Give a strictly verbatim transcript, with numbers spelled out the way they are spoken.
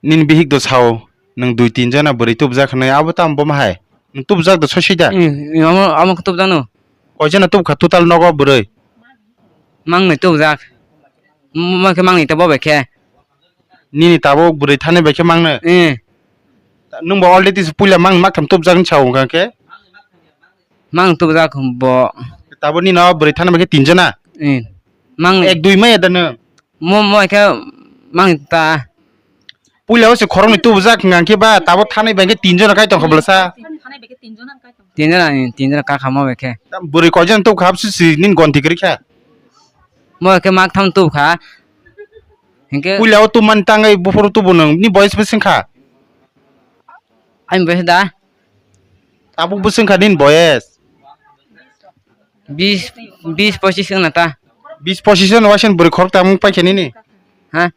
Nini bihik do sao, nwng dui tin jona bwrwi tubujak hwnwi, abo tamo bomo hai? Nwng tubujak do soi soi da? Hmm, omo, omo khe tubujak no. Koi jona tubukha total nogo bwrwi? Mangnwi tubujak. Mo khe mangnwi ta bo bai khe. Nini tabuk bwrwi thani bai khe mangnwi? Hmm. Nwng bo already puila mang maktham tubujak ni sao wngkha khe? Mang tubujak bo. Tabuk nini o bwrwi thani bai khe tin jona? Hmm. Mang ek dui maya da nwng? Mo, mo khe mang ta. Puila o se khoroknwi tubujak hwnka khe ba, tabuk thanai bai khe tin jona kai tongkha bwlasa. Tin jona, tin jona ka kha mo bai khe. Bwrwi koi jona tubukha hapsi si nini gonti kwrwi kha. Mo khe mak tham tubukha. Hinkhe puila o tubmani tangwi buphuru tubu nwng, ni boyes bwswng kha? Ani boyes da? Tabuk bwswng kha nini boyes? Bis, bis pochis wngna ta. Bis pochis wngna waisa bwrwi khorok tamo paikha nini? Ha?